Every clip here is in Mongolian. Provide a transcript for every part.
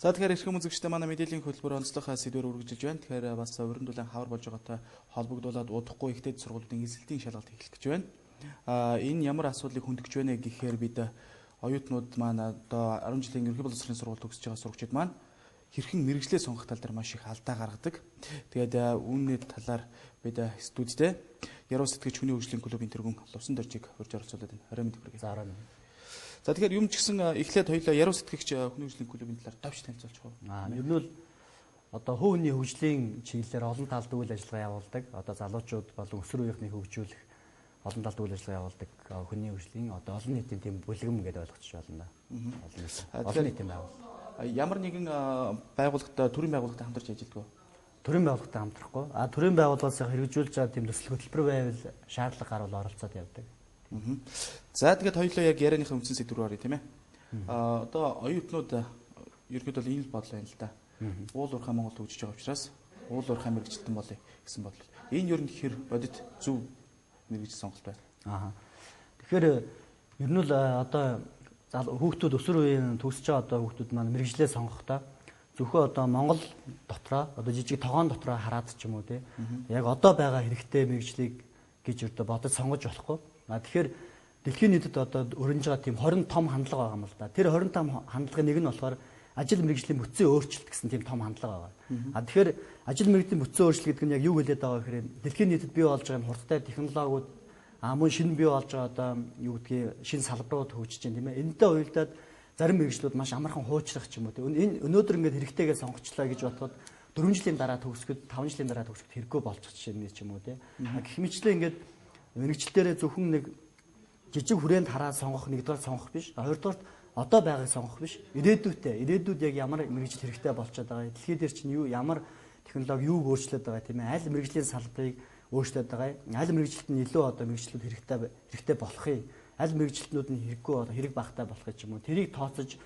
За, тэгэхээр эрхэм үзэгчдээ, манай мэдээллийн хөтөлбөр онцлог сэдвээр үргэлжилж байна. Тэгэхээр бас уран дулаан хавар болж байгаатай холбогдуулаад удахгүй их дээд сургуулиудын эзэлтийн шалгалт эхлэх гэж байна. Энэ ямар асуудлыг хөндөж байна гэхээр бид оюутнууд маань, одоо 10 жилийн ерөнхий боловсролын сургууль төгсөж байгаа сурагчид маань хэрхэн мэргэжлээ сонгох тал дээр маш их алдаа гаргадаг. Тэгээд үүний талаар бид студидтэй Яруу сэтгэгч, хүний хөгжлийн клубын тэргүүн Лувсан Доржийг урьж оролцуулаад байна. Орой мэнд хүргэе. За, орой мэнд. За, тэгэхээр юм ч гэсэн эхлээд хоёлоо Яруу сэтгэгч, хүний хөгжлийн клубын талаар товч танилцуулчих уу? Ер нь бол одоо хувь хүний хөгжлийн чиглэлээр олон талд үйл ажиллагаа явуулдаг. Одоо залуучууд болон өсвөр үеийнхнийг хөгжүүлэх олон талд үйл ажиллагаа явуулдаг хүний хөгжлийн одоо олон нийтийн тийм бүлгэм гэдээ ойлгочих болно да. Олон нийтийн байгууллага. Ямар нэгэн байгууллагатай, төрийн байгууллагатай хамтарч ажилладаг уу? Төрийн байгууллагатай хамтрахгүй. Төрийн байгууллагаас хэрэгжүүлж байгаа тийм төсөл хөтөлбөр байвал, шаардлага гарвал оролцоод явдаг. За, тэгээд хоёулаа яг ярианыхаа үндсэн сэдв рүү оръё, тийм ээ. Одоо оюутнууд ерөнхийдөө бол энэ л бодол байна л да. Уул уурхай Монгол хөгжиж байгаа учраас уул уурхай мэргэжилтэн болъё гэсэн бодол. Энэ ер нь хэр бодит зөв мэргэжил сонголт байна? Тэгэхээр ер нь л одоо хүүхдүүд, өсвөр үеийн төгсөж байгаа одоо хүүхдүүд маань мэргэжлээ сонгохдоо зөвхөн одоо Монгол дотроо, одоо жижиг тогоон дотроо хараад ч юм уу, тий, яг одоо байгаа хэрэгтэй мэргэжлийг гэж одоо бодож сонгож болохгүй. Тэгэхээр дэлхийн нийтэд одоо өрнөж байгаа тийм 20 том хандлага байгаа юм л да. Тэр 20 том хандлагын нэг нь болохоор ажил мэргэжлийн бүтцийн өөрчлөлт гэсэн тийм том хандлага байгаа. Тэгэхээр ажил мэргэжлийн бүтцийн өөрчлөлт гэдэг нь яг юу хэлээд байгаа гэхээр дэлхийн нийтэд бий болж байгаа хурдтай технологиуд, мөн шинэ бий болж байгаа одоо юу гэдгийг шинэ салбарууд хөгжиж байна, тийм ээ. Энэтэй уялдаад зарим мэргэжлүүд маш амархан хуучрах ч юм уу, тийм. Энэ өнөөдөр ингээд хэрэгтэйгээ сонгочлаа гэж бодоход 4 жилийн дараа төгсгöd, 5 жилийн дараа төгсгöd хэрэггүй болчих жишээ ч юм уу, тийм. Гэх мэтчлээ ингээд мэргэжлээрээ зөвхөн нэг жижиг хүрээнд хараад сонгох, нэгдүгээр сонгох биш. Хоёрдугаарт одоо байгааг сонгох биш. Ирээдүйтэй. Ирээдүйд яг ямар мэргэжил хэрэгтэй болчиход байгаа. Дэлхий дээр чинь юу ямар технологи юуг өөрчлөөд байгаа, тийм ээ. Аль мэргэжлийн салбарыг өөрчлөөд байгаа. Аль мэргэжилт нь илүү одоо мэргэжлүүд хэрэгтэй хэрэгтэй болох юм. Аль мэргэжилтнүүд нь хэрэггүй, одоо хэрэг багтай болох юм уу. Тэрийг тооцож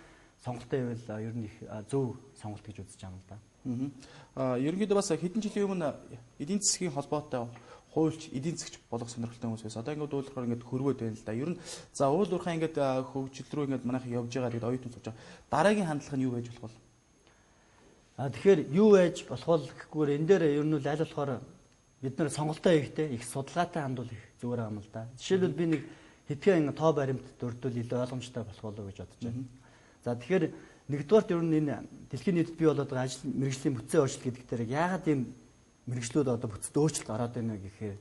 сонголтоо хийвэл ер нь их зөв сонголт гэж үзэж байгаа юм л да. Ерөнхийдөө бас хэдэн жилийн өмнө эдийн засгийн холбоотой хуульч, эдийн засгч болох сонирхолтой хүмүүс байсан. Одоо ингээд уулуурхаар ингээд хөрвөөд байна л да. Ер нь за уул уурхай ингээд хөгжил рүү ингээд манайх явж байгаа, тэгээд оюутан сууж байгаа. Дараагийн хандлага нь юу байж болох вэ? Тэгэхээр юу байж болох вэ гэхгүйгээр энэ дээр ер нь л аль болохоор бид нар сонголтоо хийхдээ их судалгаатай хандвал их зүгээр юм л да. Жишээлбэл, би нэг хэдхэн тоо баримт дурдвал илүү ойлгомжтой болох болов уу гэж бодож байна. За, тэгэхээр нэгдүгээрт ер нь энэ дэлхийн нийтэд бий болоод байгаа ажил мэргэжлийн бүтцийн өөрчлөлт гэдэг дээр яагаад ийм мэргэжлүүд одоо бүтцэд өөрчлөлт ороод байна вэ гэхээр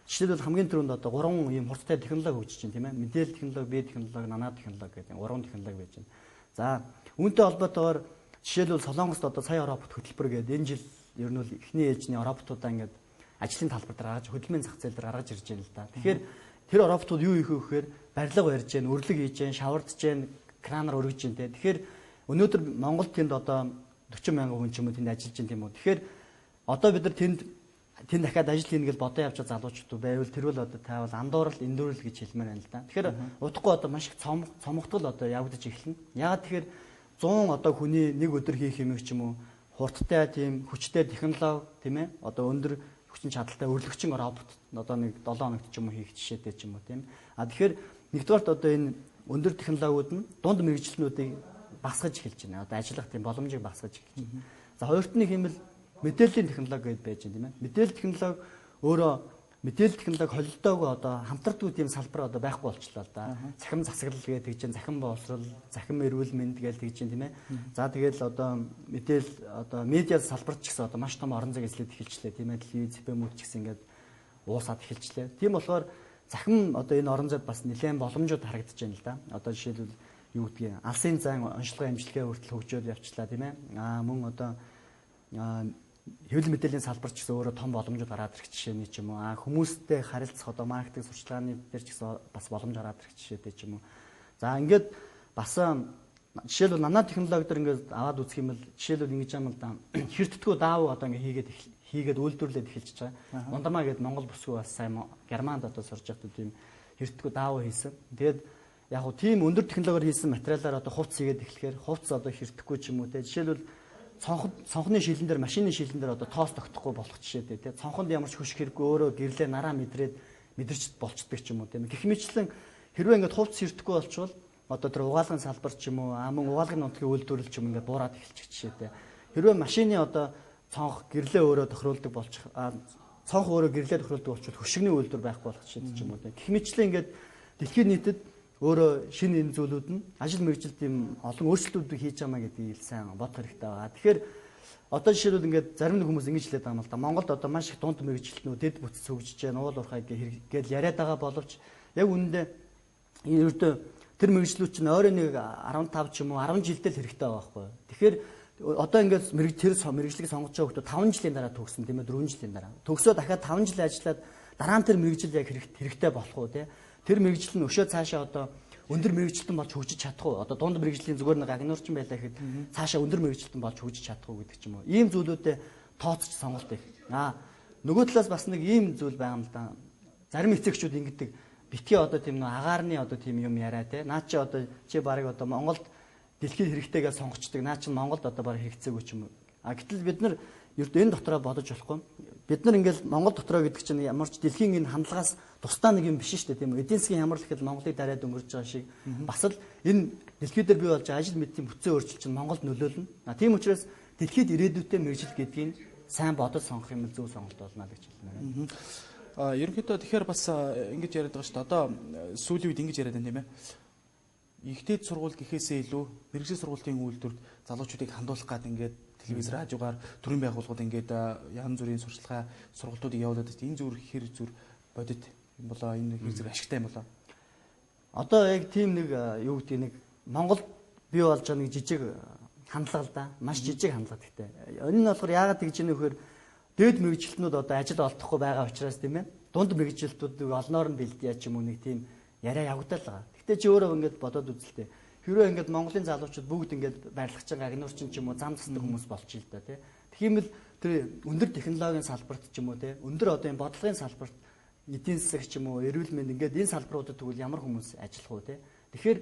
жишээлбэл, хамгийн түрүүнд одоо гурван ийм хурдтай технологи хөгжиж байна, тийм ээ. Мэдээлэл технологи, бие технологи, нано технологи гэдэг гурван технологи байж байна. За, үүнтэй холбоотойгоор жишээлбэл, Солонгост одоо сая робот хөтөлбөр гэдэг энэ жил ер нь бол эхний ээлжний роботуудаа ингээд ажлын талбар дээр гаргаж, хөдөлмөрийн зах зээл дээр гаргаж ирж байна л да. Тэгэхээр тэр роботууд юу хийх вэ гэхээр барилга барьж гэн, өрлөг хийж гэн, шавардж гэн, кранаар өргөж гэн, те. Тэгэхээр өнөөдөр Монгол тэнд одоо 40 мянган хүн ч юм уу тэнд ажиллаж гэн, тийм үү. Тэгэхээр одоо бид нар тэнд тэнд дахиад ажил хийнэ гэж бодоо явж байгаа залуучууд байвал тэр бол одоо таавал андуурал, эндүүрэл гэж хэлмээр байна л да. Тэгэхээр удахгүй одоо маш их цомготгол одоо явагдаж эхэлнэ. Яагаад тэгэхээр 100 одоо хүний нэг өдөр хийх юм ч юм уу хурдтай тийм хүчтэй технологи, тийм ээ, одоо өндөр хүчин чадалтай өрлөгчин робот одоо нэг 7 хоногт ч юм уу хийх жишээтэй ч юм уу, тийм. Тэгэхээр нэгдүгээрт одоо энэ өндөр технологиуд нь дунд мэргэжилтнүүдийг багасгаж эхэлж байна. Одоо ажиллах тийм боломжийг багасгаж эхэлж байна. За, хоёрт нь хэмэл мэдээллийн технологи гэдээ байж байна, тийм ээ. Мэдээлэл технологи өөрөө, мэдээлэл технологи холилдоогүй, одоо хамтардгүй тийм салбар одоо байхгүй болчлоо л да. Цахим засаглал гэдэг чинь, цахим боловсрол, цахим эрүүл мэнд гэж тэгж чинь, тийм ээ. За, тэгэл одоо мэдээлэл, одоо медиа салбарт ч гэсэн одоо маш том орон зай эзлээд эхэлчлээ, тийм ээ. Телевиз, FM-үүд ч гэсэн ингээд уусаад эхэлчлээ. Тийм болохоор цахим одоо энэ орон зайд бас нэлээд боломжууд харагдаж байна л да. Одоо жишээлбэл, юу гэдгийг, алсын зайн онцлогын эмчилгээ хүртэл хөгжөөд явчлаа, тийм ээ. Мөн одоо хэвлэл мэдээллийн салбар ч гэсэн өөрөө том боломжууд гараад ирэх жишээний ч юм уу. Хүмүүстэй харилцах, одоо маркетинг сурчлагын дээр ч гэсэн бас боломж гараад ирэх жишээтэй ч юм уу. За, ингээд бас жишээлбэл, нано технологи дээр ингээд аваад үзэх юм бол жишээлбэл, ингэж юм л да. Хэртдгүү даав одоо ингээд хийгээд үйлдвэрлээд эхэлж байгаа. Ундармаа гээд Монгол бүсгүй бас сайн Германд одоо сурж байхдаа тийм хэртдгүү даав хийсэн. Тэгээд яг хуу тийм өндөр технологиор хийсэн материалаар одоо хувцс хийгээд эхлэхээр хувцс одоо хэртэхгүй ч юм уу, те. Жишээлбэл, цонхны шилэн дээр, машины шилэн дээр одоо тоос тогтохгүй болох жишээтэй, те. Цонхонд ямар ч хөшиг хэрэггүй, өөрөө гэрлээ нараа мэдрээд мэдэрч болчдөг ч юм уу, тийм. Гэх мэтчлэн хэрвээ ингээд хувцс хэртэхгүй болчвол Одоо тэр угаалгын салбар ч юм уу, мөн угаалгын нутгийн үйлдвэрлэл ч юм ингээд буураад эхэлчих жишээтэй. Хэрвээ машины одоо цонх гэрлээ өөрөө тохируулдаг болчих, цонх өөрөө гэрлээ тохируулдаг болчихвол хөшигний үйлдвэр байхгүй болох жишээтэй ч юм уу. Гэх мэтчлэн ингээд дэлхийн нийтэд өөрөө шинэ энэ зүйлүүд нь ажил мэргэжилд ийм олон өөрчлөлтүүдийг хийж байгаа гэдгийг сайн бодох хэрэгтэй байгаа. Тэгэхээр одоо жишээлбэл ингээд зарим нэг хүмүүс ингэж хэлээд байгаа юм л да. Монголд одоо маш их дунд мэргэжилтнүүд дэд бүтц хөгжиж байна, уул уурхай гэж яриад байгаа боловч яг үнэндээ ердөө тэр мэргэжлүүд чинь ойрын нэг 15 ч юм уу 10 жилдээ л хэрэгтэй байгаа байхгүй. Тэгэхээр одоо ингээд тэр мэргэжлийг сонгож байгаа хүмүүс 5 жилийн дараа төгсөн тийм ээ, 4 жилийн дараа. Төгсөө дахиад 5 жил ажиллаад дараа нь тэр мэргэжил яг хэрэгтэй болох уу тийм. Тэр мэргэжил нь өшөө цаашаа одоо өндөр мэргэжилтэн болж хөгжиж чадах уу? Одоо дунд мэргэжлийн зүгээр нэг агнуурчин байлаа гэхэд цаашаа өндөр мэргэжилтэн болж хөгжиж чадах уу гэдэг ч юм уу. Ийм зүйлүүдэд тооцож сонголт их. Нөгөө талаас бас нэг ийм зүйл байгаа юм л да. Зарим эцэгчүүд ингэдэг битгий одоо тийм нөө агаарны одоо тийм юм яриа те. Наа чи одоо чи барыг одоо Монголд дэлхийд хэрэгтэйгээ сонгочдөг. Наа чи Монголд одоо барыг хэрэгцээгүй ч юм уу. Гэтэл бид нар ердөө энэ дотроо бодож болохгүй. Бид нар ингээл Монгол дотроо гэдэг чинь ямар ч дэлхийн энэ хандлагаас тусдаа нэг юм биш шүү дээ, тийм үү? Эдийн засгийн ямар л ихэд Монголыг дараад өнгөрч байгаа шиг бас л энэ дэлхий дээр бий болж байгаа ажил мэдлийн бүтцийн өөрчлөлт чинь Монголд нөлөөлнө. Тийм учраас дэлхийд ирээдүйтэй мэргэжил гэдгийг сайн бодож сонгох юм зөв сонголт болно л гэж хэлмээр байна. Ерөнхийдөө тэгэхээр бас ингэж яриад байгаа шүү дээ. Одоо сүүлийн үед ингэж яриад байна тийм ээ. Ихтэй сургууль гэхээсээ илүү мэргэжлийн сургуулийн үйлдвэрт залуучуудыг хандуулах гад ингээд телевиз, радиогаар төрийн байгууллагууд ингээд янз бүрийн сурчлагаа сургалтуудыг явуулаад байна. Энэ зүр хэр зүр бодит юм болоо, энэ хэр зүр ашигтай юм болоо? Одоо яг тийм нэг юу гэдэг нэг Монголд бий болж байгаа нэг жижиг хандлага л да. Маш жижиг хандлага гэхдээ. Энэ нь болохоор яагаад тэгж ийм нөхөр дээд мэргэжилтнүүд одоо ажил олдохгүй байгаа учраас тийм ээ. Дунд мэргэжилтүүдийг олноор нь бэлдээ ч юм уу нэг тийм яриа явагдал байгаа. Гэхдээ чи өөрөө ингээд бодоод үзэлтэй. Хэрвээ ингээд Монголын залуучууд бүгд ингээд барилгачин, агнуурчин ч юм уу зам засдаг хүмүүс болчих л да тий. Тэгмэл тэр өндөр технологийн салбарт ч юм уу тий, өндөр одоо энэ бодлогын салбарт эдийн засаг ч юм уу, эрүүл мэнд ингээд энэ салбаруудад тэгвэл ямар хүмүүс ажиллах вэ тий. Тэгэхээр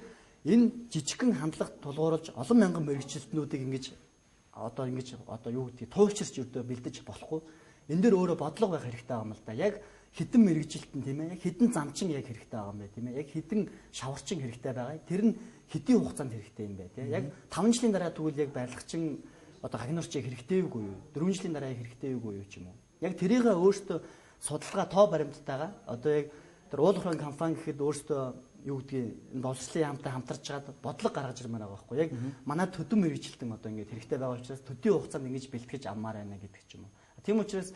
энэ жижигхэн хандлага тулгуурлаж олон мянган мэргэжилтнүүдийг ингэж одоо юу гэдгийг туйлширч өрдөө бэлдэж болохгүй. Энэ дээр өөрөө бодлого байх хэрэгтэй байгаа юм л да. Яг хідэн мэргэжилтэн тийм ээ, яг хідэн замчин яг хэрэгтэй байгаа юм байна тийм ээ. Яг хідэн шаварчин хэрэгтэй байгаа. Тэр нь хэдийн хугацаанд хэрэгтэй юм бэ тийм. Яг 5 жилийн дараа тэгвэл яг барилгачин одоо хагнуурч яг хэрэгтэй үгүй юу? 4 жилийн дараа яг хэрэгтэй үгүй юу ч юм уу. Яг тэрийг өөртөө судалгаа тоо баримттайгаа одоо яг тэр уул уурхайн компани гэхэд өөртөө юу гэдгийг энэ боловсролын яамтай хамтарч чаад бодлого гаргаж ирмээр байгаа байхгүй. Яг манай төдөн мэргэжилтэн одоо ингээд хэрэгтэй байгаа учраас төдий хугацаанд ингэж бэлтгэж авмаар байна гэдэг ч юм уу. Тийм учраас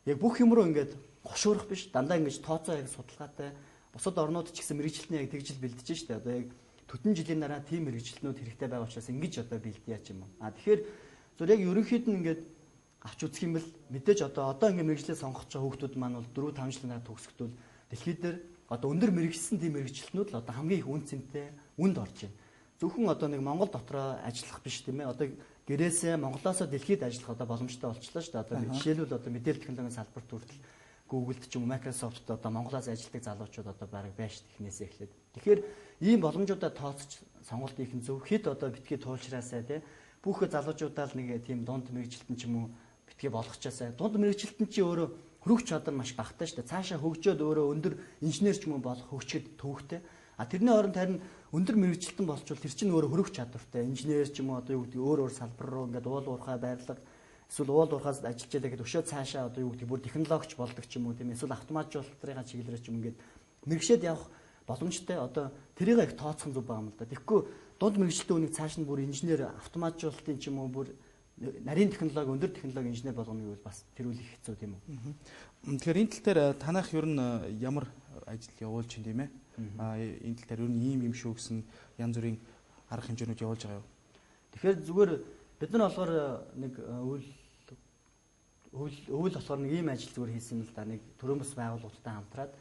яг бүх юм руу ингээд гошуурах биш, дандаа ингэж тооцоо яг судалгаатай бусад орнууд ч гэсэн мэргэжилтний яг тэгжил бэлдэж штэ. Одоо яг төдөн жилийн дараа тийм мэргэжилтнүүд хэрэгтэй байгаа учраас ингэж одоо бэлдъя ч юм уу. Тэгэхээр зөв яг ерөнхийд нь ингээд авч үзэх юм бол мэдээж одоо ингээд мэргэжлээ сонгож байгаа хүүхдүүд маань бол 4 5 жилийн дараа төгсөхдөл дэлхий дээр одоо өндөр мэргэжсэн тийм мэргэжилтнүүд л одоо хамгийн их үн цэнтэй үнд орж байна. Зөвхөн одоо нэг Монгол дотроо ажиллах биш тийм ээ. Одоо гэрээсээ Монголоосоо дэлхийд ажиллах одоо боломжтой болчихлоо шүү дээ. Одоо жишээлбэл одоо мэдээлэл технологийн салбарт хүртэл Google-д ч юм уу Microsoft-д одоо Монголоос ажилладаг залуучууд одоо бараг байж технээсээ эхлээд. Тэгэхээр ийм боломжуудаа тооцож сонголт хийх нь зөв. Хэд одоо битгий туулшраасаа тий бүх залуучуудаа л нэг тийм дунд мэргэжилтэн ч юм уу битгий болгочоосаа. Дунд мэргэжилтэн чи өөрөө хөрөх чадвар маш багатай шүү дээ. Цаашаа хөгжөөд өөрөө өндөр инженер ч юм уу болох хөгжихэд төвөгтэй. Тэрний оронд харин өндөр мэргэжилтэн болчвол тэр чинь өөрөө хөрөх чадвартай инженер ч юм уу одоо юу гэдэг өөр өөр салбар руу ингээд уул уурхай байрлал эсвэл уул уурхаас ажиллаж байлаа гэхэд өшөө цаашаа одоо юу гэдэг бүр технологич болдог ч юм уу тийм эсвэл автоматжуулалтын чиглэлээр ч юм ингээд мэрэгшээд явах боломжтой. Одоо тэрийг их тооцох зүг байгаа юм л да. Тэгэхгүй дунд мэргэжилтэн үнийг цааш нь бүр инженер автоматжуулалтын ч юм уу бүр нарийн технологи, өндөр технологи инженер болгоно гэвэл бас тэр үл их хэцүү тийм үү. Тэгэхээр энэ тал дээр танах ер нь ямар ажил явуулж байна тийм ээ? Энэ тал дээр ер нь ийм юм шүү гэсэн янз бүрийн арга хэмжээнүүд явуулж байгаа юу? Тэгэхээр зүгээр бид нар болохоор нэг өвөл болохоор нэг ийм ажил зүгээр хийсэн л да. Нэг төрийн бас байгууллагуудтай хамтраад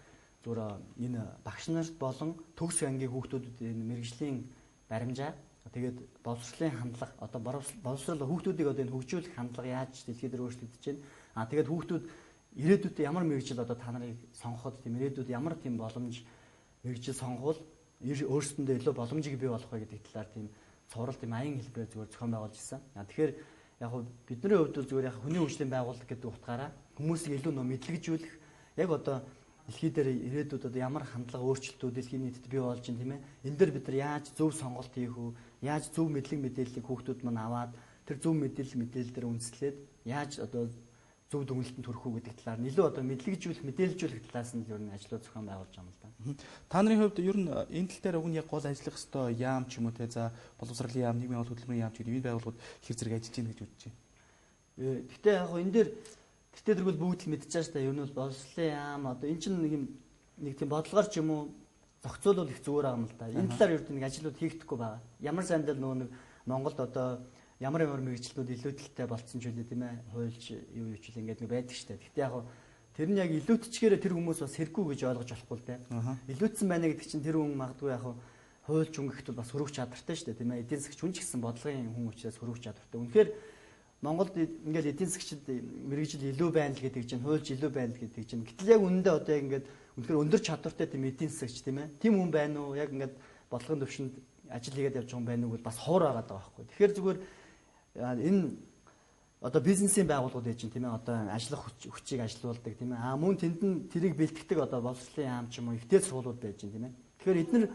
зүгээр энэ багш нарт болон төгс ангийн хүүхдүүдэд энэ мэргэжлийн баримжаа тэгээд боловсролын хандлага одоо боловсрол хүүхдүүдийг одоо энэ хөгжүүлэх хандлага яаж дэлхий дээр өөрчлөгдөж байна. Тэгээд хүүхдүүд ирээдүйдээ ямар мэргэжил одоо та нарыг сонгоход тийм ирээдүйд ямар тийм боломж мэргэжил сонговол өөрсдөндөө илүү боломжийг бий болгох вэ гэдэг талаар тийм цуврал тийм аян хэлбэрээр зүгээр зохион байгуулж ирсэн. Тэгэхээр яг хөө бидний хувьд бол зүгээр яг хүний хөгжлийн байгууллага гэдэг утгаараа хүмүүсийг илүү нөө мэдлэгжүүлэх яг одоо дэлхий дээр ирээдүйд одоо ямар хандлага өөрчлөлтүүд дэлхийн нийтэд бий болж байна, тийм ээ. Энэ дээр бид нар яаж зөв сонголт хийх үү? Яаж зөв мэдлэг мэдээллийг хүүхдүүд мань аваад тэр зөв мэдээлэл дээр үндэслээд яаж одоо зөв дүгнэлтэнд хүрэх үү гэдэг талаар илүү одоо мэдлэгжүүлэх, мэдээлжүүлэх талаас нь ер нь ажлууд зохион байгуулж байгаа юм л да. Та нарын хувьд ер нь энэ тал дээр уг нь яг гол ажиллах ёстой яам ч юм уу те, за боловсролын яам, нийгмийн агуулга хөдөлмөрийн яам ч гэдэг энэ байгууллагууд хэр зэрэг ажиллаж байна гэж бодож байна. Гэхдээ яг энэ дээр тэртээ тэргүүл бүгд л мэдчихэж байгаа шүү дээ. Ер нь бол боловсролын яам одоо эн чинь нэг юм нэг тийм бодлогоор ч юм уу зохицуулбал их зүгээр байгаа юм л да. Энэ талаар ер нь нэг ажлууд хийгдэхгүй байгаа. Ямар сайндаа нөгөө нэг Монголд одоо ямар ямар мэргэжилтнүүд илүүдэлтэй болцсон ч үлээ, тийм ээ, хуульч юу юу ч л ингээд нэг байдаг штэ. Гэхдээ яг тэр нь яг илүүдчгээрээ тэр хүмүүс бас хэрэггүй гэж ойлгож болохгүй л дээ. Илүүдсэн байна гэдэг чинь тэр хүн магадгүй яг хуульч хүн гэхэд бас хөрвөх чадвартай штэ, тийм ээ. Эдийн засгч хүн ч гэсэн бодлогын хүн учраас хөрвөх чадвартай. Үнэхээр Монголд ингээд эдийн засгчид мэргэжил илүү байна л гэдэг чинь, хуульч илүү байна л гэдэг чинь. Гэтэл яг үнэндээ одоо яг ингээд үнэхээр өндөр чадвартай тийм эдийн засгч, тийм ээ. Тийм хүн байна уу? Яг ингээд бодлогын төвшөнд ажил хийгээд явж байгаа хүн байна уу гэж бас ховор байгаа байхгүй. Тэгэхээр зүгээр энэ одоо бизнесийн байгууллагууд байж чинь, тийм ээ, одоо ажиллах хүчийг ажилуулдаг, тийм ээ. Аа мөн тэнд нь тэрийг бэлтгэдэг одоо боловсролын яам ч юм уу ихтэй сургуулиуд байж чинь, тийм ээ. Тэгэхээр эдгээр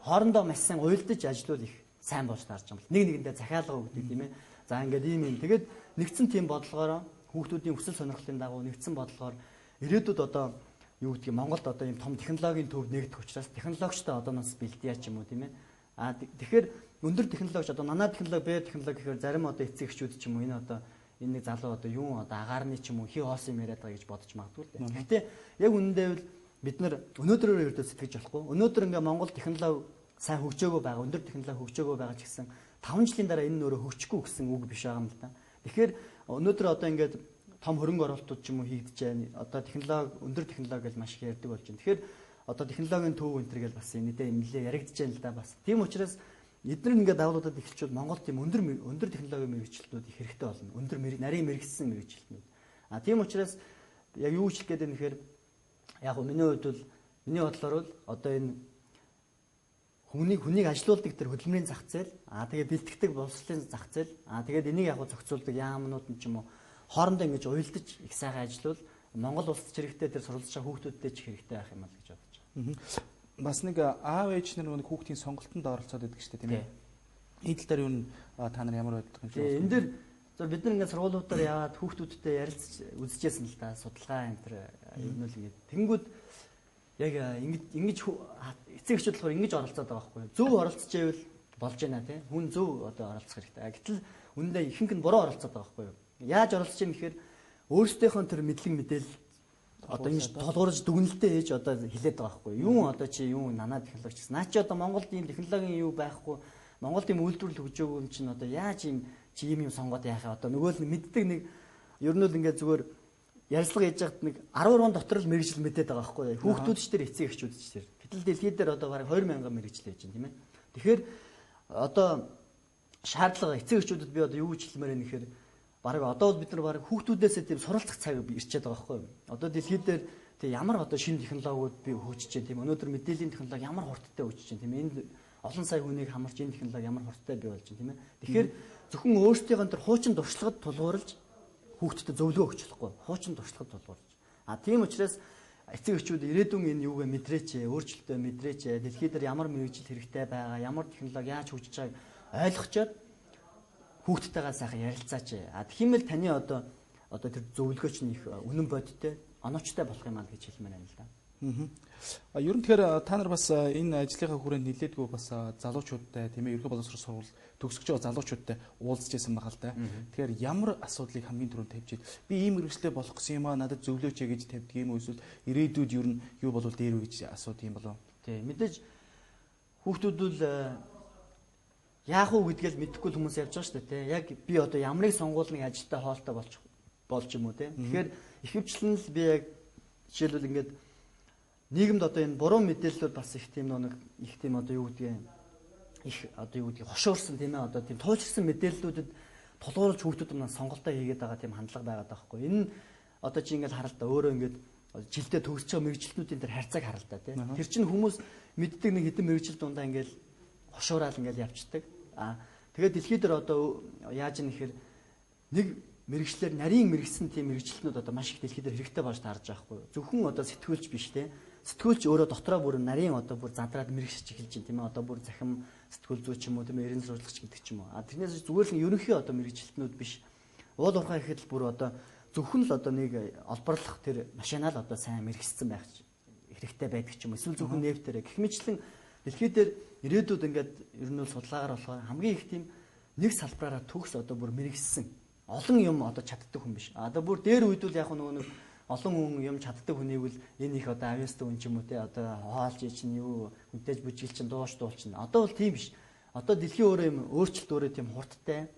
хоорондоо маш сайн уялдаж ажиллавал их сайн болж таарч юм бол нэг нэгэндээ захиалга өгдөг, тийм ээ. За ингээд ийм юм. Тэгээд нэгдсэн тийм бодлогоороо хүүхдүүдийн хүсэл сонирхлын дагуу нэгдсэн бодлогоор ирээдүйд одоо юу гэдгийг Монголд одоо ийм том технологийн төв нэгдэх учраас технологичтой одооноос бэлдъя ч юм уу, тийм ээ. Аа тэгэхээр өндөр технологич одоо нано технологи, био технологи гэхээр зарим одоо эцэг эхчүүд ч юм уу энэ одоо энэ нэг залуу одоо юу одоо агаарны ч юм уу хий хоосон юм яриад байгаа гэж бодож магадгүй л дээ. Гэхдээ яг үнэндээ бол бид нар өнөөдрөөр ердөө сэтгэж болохгүй. Өнөөдөр ингээ Монгол технологи сайн хөгжөөгөө байгаа, өндөр технологи хөгжөөгөө байгаа ч гэсэн 5 жилийн дараа энэ нь өөрөө хөгжихгүй гэсэн үг биш байгаа юм л да. Тэгэхээр өнөөдөр одоо ингээд том хөрөнгө оруулалтууд ч юм уу хийгдэж байна. Одоо технологи, өндөр технологи гэж маш их ярьдаг болж байна. Тэгэхээр одоо технологийн төв энэ төр гэж бас энэ дэ нэлээ яригдж байна л да бас. Тийм учраас эдгээр ингээд байгууллагуудад эхэлчихвэл Монголд тийм өндөр технологийн мэргэжилтнүүд их хэрэгтэй болно. Өндөр нарийн мэргэжсэн мэргэжилтнүүд. А тийм учраас яг юу хэлэх гээд байна гэхээр яг нь миний хувьд бол миний бодлоор бол одоо энэ хүнийг ажилуулдаг тэр хөдөлмөрийн зах зээл, аа тэгээ бэлтгэдэг боловсролын зах зээл, аа тэгээд энийг яг зохицуулдаг яамнууд нь ч юм уу хоорондоо ингэж уялдаж их сайхан ажиллавал Монгол улсад ч хэрэгтэй, тэр суралцж байгаа хүүхдүүдтэй ч хэрэгтэй байх юм аа гэж бодож байна. Бас нэг аав ээж нар нэг хүүхдийн сонголтонд оролцоод байдаг шүү дээ, тийм ээ. Энэ тал дээр юу н та нар ямар байдаг юм бэ? Энэ дээр бид нар ингээд сургуулиудаар яваад хүүхдүүдтэй ярилцж үзчихсэн л да, судалгаа энэ төр юм л ингээд тэнгүүд яг ингэж эцэг эхчүүд болохоор ингэж оролцоод байгаа байхгүй юу? Зөв оролцож ивэл болж байна, тийм. Хүн зөв одоо оролцох хэрэгтэй. Гэтэл үнэндээ ихэнх нь буруу оролцоод байгаа байхгүй юу? Яаж оролцож юм гэхээр өөрсдийнхөө тэр мэдлэг мэдээлэл одоо ингэж толгуурж дүгнэлтээ хийж одоо хилээд байгаа байхгүй юу? Юу одоо чи юу нанаа технологи гэсэн. Наа чи одоо Монголд ийм технологийн юу байхгүй, Монголд ийм үйлдвэрлэл хөгжөөгүй юм чинь одоо яаж ийм чи ийм юм сонгоод яах вэ? Одоо нөгөө л мэддэг нэг ер нь л ингээд зүгээр ярилцлага хийж байхад нэг 13 дотор л мэргэжил мэдээд байгаа байхгүй юу? Хүүхдүүд ч тэр эцэг эхчүүд ч тэр. Гэтэл дэлхийд дээр одоо бараг 20,000 мэргэжил байж байна, тийм ээ. Тэгэхээр одоо шаардлага эцэг эхчүүдэд би одоо юу гэж хэлмээр байна гэхээр бараг одоо бол бид нар бараг хүүхдүүдээсээ тийм суралцах цаг ирчээд байгаа байхгүй юу? Одоо дэлхийд дээр тэг ямар одоо шинэ технологиуд бий хөгжиж байна, тийм. Өнөөдөр мэдээллийн технологи ямар хурдтай хөгжиж байна, тийм. Энд олон сая хүнийг хамарч энэ технологи ямар хурдтай бий болж байна, тийм ээ. Тэгэхээр зөвхөн өөрсдийнх нь тэр хуучин туршлагад тулгуурлаж хүүхдэд зөвлөгөө өгч болохгүй. Хуучин туршлагад тулгуурлаж. А тийм учраас эцэг эхчүүд ирээдүйн энэ юугээ мэдрээч, өөрчлөлтөө мэдрээч, дэлхийд дээр ямар мэргэжил хэрэгтэй байгаа, ямар технологи яаж хөгжиж байгааг ойлгочоод хүүхдтэйгээ сайхан ярилцаач. А тэгмэл таны одоо тэр зөвлөгөө чинь их үнэн бодиттой, оновчтой болох юм аа гэж хэлмээр байна л да. Ер нь тэгэхээр та нар бас энэ ажлынхаа хүрээнд нэлээдгүй бас залуучуудтай, тийм ээ, ерөнхий боловсрол сургууль төгсөж байгаа залуучуудтай уулзж байсан байгаа л да. Тэгэхээр ямар асуудлыг хамгийн түрүүнд тавьж байна? Би ийм мэргэжлээ болох гэсэн юм аа, надад зөвлөөч гэж тавьдаг юм уу, эсвэл ирээдүйд ер нь юу болвол дээр вэ гэж асуудаг юм болов? Тийм, мэдээж хүүхдүүд л яах вэ гэдгээл мэдэхгүй хүмүүс явж байгаа шүү дээ, тийм. Яг би одоо ямрыг сонгуулныг ажилтай хоолтой болж юм уу, тийм. Тэгэхээр ихэвчлэн л би яг жишээлбэл ингээд нийгэмд одоо энэ буруу мэдээллүүд бас их тийм нэг их тийм одоо юу гэдгийг их одоо юу гэдгийг хошуурсан, тийм ээ, одоо тийм туйлширсан мэдээллүүдэд тулгуурлаж хүүхдүүд маань сонголтоо хийгээд байгаа тийм хандлага байгаад байгаа байхгүй. Энэ одоо чи ингээд харалта өөрөө ингээд жилдээ төгсөж байгаа мэргэжилтнүүдийн тэр харьцааг харалта, тийм. Тэр чинь хүмүүс мэддэг нэг хэдэн мэргэжил дундаа ингээд хошуураал ингээд явцдаг. Аа тэгээд дэлхийд дээр одоо яаж юм нэхэр нэг мэргэжлэр нарийн мэргэсэн тийм мэргэжилтнүүд одоо маш их дэлхий дээр хэрэгтэй болж таарж байгаа хгүй. Зөвхөн одоо сэтгүүлч биш те. Сэтгүүлч өөрөө дотроо бүр нарийн одоо бүр задраад мэрэгшиж эхэлж байна тийм ээ. Одоо бүр захим сэтгүүл зүйч юм уу тийм ээ, эрен сурлагч гэдэг ч юм уу. А тэрнээс зүгээр л ерөнхий одоо мэргэжилтнүүд биш. Уул уурхай гэхэд л бүр одоо зөвхөн л одоо нэг олборлох тэр машинаа л одоо сайн мэрэгссэн байх хэрэгтэй байдаг ч юм уу. Эсвэл зөвхөн нефтээрээ. Гэх мэтлэн дэлхий дээр ирээдүйд ингээд ер нь бол судалгаагаар болохоор хамгийн их тийм нэг салбараараа төгс одоо бүр мэрэгссэн олон юм одоо чаддаг хүн биш. Одоо бүр дээр үед бол яг нөгөө нэг олон хүн юм чаддаг хүнийг л энэ их одоо авьяастай хүн ч юм уу те одоо хоолж чинь юу хүнтэйж бүжиглэл чинь дууш дуулчин. Одоо бол тийм биш. Одоо дэлхийн өөрөө юм өөрчлөлт өөрөө тийм хурдтай.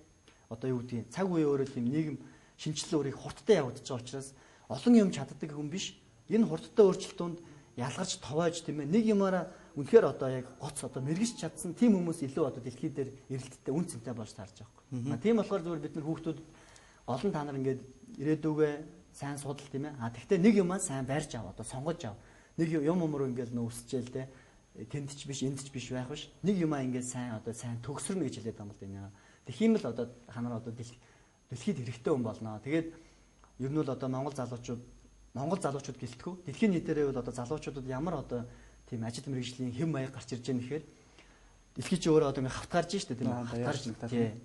Одоо юу гэдгийг цаг үе өөрөө тийм нийгэм шинжилэл өөрийг хурдтай явагдаж байгаа учраас олон юм чаддаг хүн биш. Энэ хурдтай өөрчлөлт донд ялгарч товоож тийм ээ нэг юмараа үнэхээр одоо яг гоц одоо мэрэгч чадсан тийм хүмүүс илүү одоо дэлхий дээр эрэлттэй үн цэнтэй болж таарж байгаа байхгүй. Тийм болохоор зүгээр бид нар хүүхдүүд олон та нар ингээд ирээдүгээ сайн судал тийм ээ. А тэгтээ нэг юмаа сайн барьж ав, одоо сонгож ав. Нэг юм руу ингээд нөө өсчээл те. Тэнд ч биш, энд ч биш байх биш. Нэг юмаа ингээд сайн одоо сайн төгсөрнө гэж хэлээд байгаа юм л да энэ. Тэгхийн л одоо та нар одоо дэлхийд хэрэгтэй хүн болно. Тэгээд ер нь бол одоо Монгол залуучууд гэлтгүү. Дэлхийн нийтээрээ бол одоо залуучуудад ямар одоо тийм ажил мэргэжлийн хэм маяг гарч ирж байгаа нэхэр дэлхий чи өөрөө одоо ингээд хавтгаарж штэ тийм ээ. Хавтгаарж.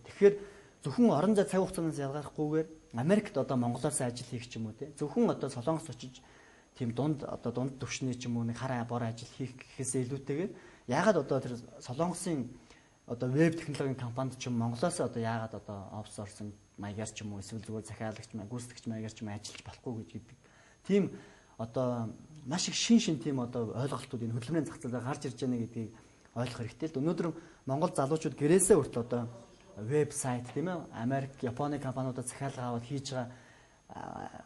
Тэгэхээр зөвхөн орон зай цаг хугацаанаас ялгархгүйгээр Америкт одоо Монголоос ажил хийх ч юм уу те. Зөвхөн одоо Солонгос очиж тийм дунд одоо дунд түвшний ч юм уу нэг хар бор ажил хийх гэхээсээ илүүтэйгээр яагаад одоо тэр Солонгосын одоо веб технологийн компанид ч юм Монголоос одоо яагаад одоо аутсорсинг маягаар ч юм уу эсвэл зүгээр захиалагч маяг гүйцэтгэгч маягаар ч юм ажиллаж болохгүй гэж гэдэг. Тийм одоо маш их шин тийм одоо ойлголтууд энэ хөдөлмөрийн зах зээлээр гарч ирж байна гэдгийг ойлгох хэрэгтэй л. Өнөөдөр Монгол залуучууд гэрээсээ хүртэл одоо вебсайт тийм ээ Америк, Японы компаниудад захиалга аваад хийж байгаа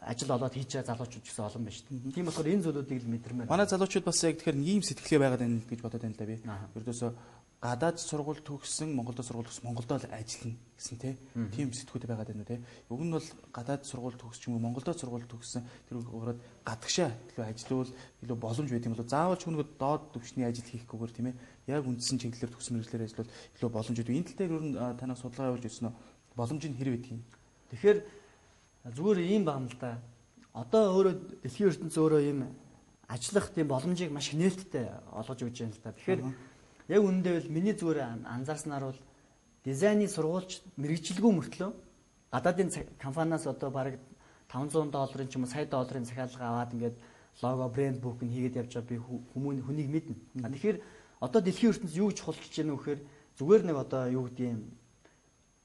ажил олоод хийж байгаа залуучууд ч гэсэн олон байна шүү дээ. Тийм болохоор энэ зүйлүүдийг л мэдэрмээр. Манай залуучууд бас яг тэгэхээр ийм сэтгэлгээ байгаад байна гэж бодоод байна л да би. Ердөөсөө гадаад сургууль төгссөн, Монголд сургууль төгссөн, Монголдо л ажиллана гэсэн тийм сэтгүүтэй байгаад байна уу те. Уг нь бол гадаад сургууль төгсч юм уу, Монголдо сургууль төгссөн тэр өөрөд гадагшаа илүү ажиллавал илүү боломж байд юм болоо заавал ч хүнийгөө доод түвшний ажил хийхгүйгээр тийм ээ. Яг үндсэн чиглэлээр төгссөн мэргэжлээр ажиллавал илүү боломж өгдөг. Энэ тал дээр ер нь танаас судалгаа явуулж ирсэн үү? Боломж нь хэр байдгийг? Тэгэхээр зүгээр ийм байна л да. Одоо өөрөө дэлхийн ертөнц өөрөө ийм ажиллах тийм боломжийг маш их нээлттэй олгож өгч байна л да. Тэгэхээр яг үнэндээ бол миний зүгээр анзаарснаар бол дизайны сургуульч мэргэжилгүй мөртлөө гадаадын компаниас одоо бараг $500 ч юм уу сая долларын захиалга аваад ингээд лого брэнд бүк нь хийгээд явж байгаа би хүмүүн хүнийг мэднэ. Тэгэхээр одоо дэлхийн ертөнц юу гэж чухалчилж байна вэ гэхээр зүгээр нэг одоо юу гэдгийг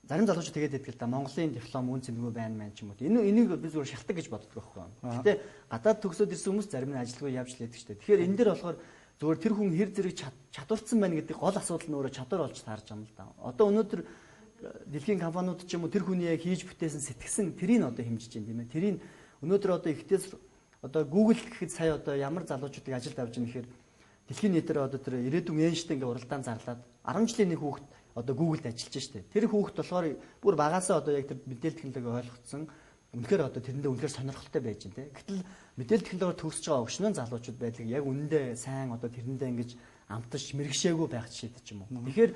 зарим залуучууд тэгээд байдаг л да Монголын диплом үн цэнгүй байна мэн ч юм уу. Энийг би зүгээр шалтгаан гэж боддог байхгүй. Гэтэ гадаад төгсөөд ирсэн хүмүүс зарим нь ажилгүй явж л байдаг шүү дээ. Тэгэхээр энэ дээр болохоор зүгээр тэр хүн хэр зэрэг чадварцсан байна гэдэг гол асуудал нь өөрөө чадвар болж таарж байгаа юм л да. Одоо өнөөдөр дэлхийн компаниуд ч юм уу тэр хүний яг хийж бүтээсэн сэтгсэн тэрийг одоо хэмжиж байна тийм ээ. Тэрийг өнөөдөр одоо ихтэйс одоо Google гэхэд сая одоо ямар залуучуудыг ажилд авч байгаа нэхэр дэлхийн нийтээр одоо тэр ирээдүйн Эйнштейн ингээ уралдаан зарлаад 10 жилийн нэг хүүхэд одоо Google-д ажиллаж штэ. Тэр хүүхэд болохоор бүр багасаа одоо яг тэр мэдээлэл технологиг ойлгоцсон үнэхээр одоо тэрэндээ үнэхээр сонирхолтой байж байна те. Гэтэл мэдээлэл технологиор төгсөж байгаа өгшнөн залуучууд байдаг яг үнэндээ сайн одоо тэрэндээ ингэж амтаж мэрэгшээгүй байх жишээтэй ч юм уу. Тэгэхээр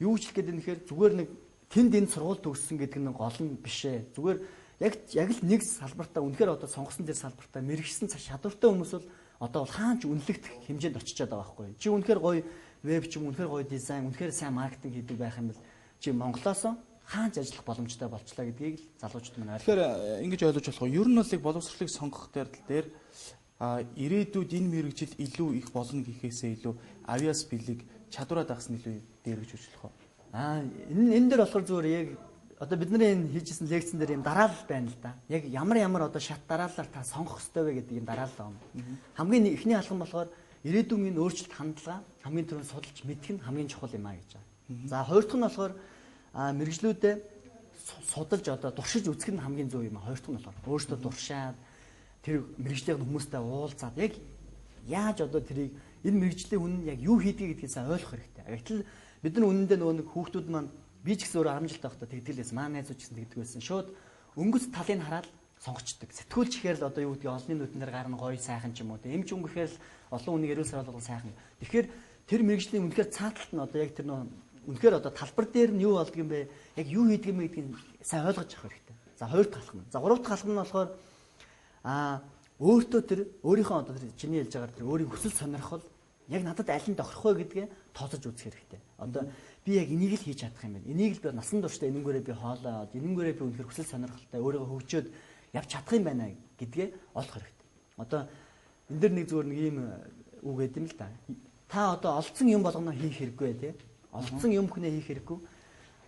юу ч хэлэх гээд байна гэхээр зүгээр нэг тэнд энэ сургууль төгссөн гэдэг нь гол нь биш ээ. Зүгээр яг л нэг салбартаа үнэхээр одоо сонгосон тэр салбартаа мэрэгшсэн чадвартай хүмүүс бол одоо бол хаан ч үнэлэгдэх хэмжээнд очичоод байгаа байхгүй. Чи үнэхээр гоё веб ч юм үнэхээр гоё дизайн, үнэхээр сайн маркетинг хийдэг байх юм бол чи Монголоос хаан ч ажиллах боломжтой болчлаа гэдгийг л залуучууд маань ойлгох. Тэгэхээр ингэж ойлгож болох уу? Ер нь бол яг боловсролыг сонгох дээр ирээдүйд энэ мэргэжил илүү их болно гэхээсээ илүү авиас бэлэг чадвараа дагсан илүү дээр гэж үзэх үү? Энэ дээр болохоор зүгээр яг одоо бидний энэ хийжсэн лекцэн дээр юм дараалал байна л да. Яг ямар одоо шат дараалалаар та сонгох ёстой вэ гэдэг юм дараалал байна. Хамгийн эхний алхам болохоор ирээдүйн энэ өөрчлөлт хандлага хамгийн түрүүнд судалж мэдэх нь хамгийн чухал юм а гэж байна. За хоёр дахь нь болохоор мэргэжлүүдээ судалж одоо туршиж үзэх нь хамгийн зөв юм а. Хоёр дахь нь болохоор өөртөө туршаад тэр мэргэжлийн хүмүүстэй уулзаад яг яаж одоо тэрийг энэ мэргэжлийн хүн нь яг юу хийдгийг гэдгийг сайн ойлгох хэрэгтэй. Гэтэл бид нар үнэндээ нөгөө нэг хүүхдүүд маань би ч гэсэн өөрөө 10 жил байхдаа тэгдэг л байсан. Манай найзууд ч гэсэн тэгдэг байсан. Шууд өнгөц талыг хараад сонгочдөг. Сэтгүүлч ихээр л одоо юу гэдгийг олонний нүднээр гарна гоё сайхан ч юм уу. Эмч хүн гэхээр л олон хүнийг эрүүл саруулгал сайхан. Тэгэхээр тэр мэргэжлийн үнэхээр цааталт нь одоо яг тэр нөө үнэхээр одоо талбар дээр нь юу болдго юм бэ? Яг юу хийдэг юм бэ гэдгийг сайн ойлгож авах хэрэгтэй. За хоёр дахь алхам. За гурав дахь алхам нь болохоор өөртөө тэр өөрийнхөө одоо тэр чиний хэлж байгаагаар тэр өөрийн хүсэл сонирхол яг надад аль нь тохирох вэ гэдгээ тооцож үзэх хэрэгтэй. Одоо би яг энийг л хийж чадах юм байна. Энийг л би насан туршдаа энэнгүүрээ би хоолой од, энэнгүүрээ би үнэхээр хүсэл сонирхолтой өөрийгөө хөгжөөд явж чадах юм байна гэдгээ олох хэрэгтэй. Одоо энэ дэр нэг зүгээр нэг ийм үг гэдэг юм л да. Та одоо олцсон юм болгоно хийх хэрэггүй тий. Олцсон юм хүнээ хийх хэрэггүй.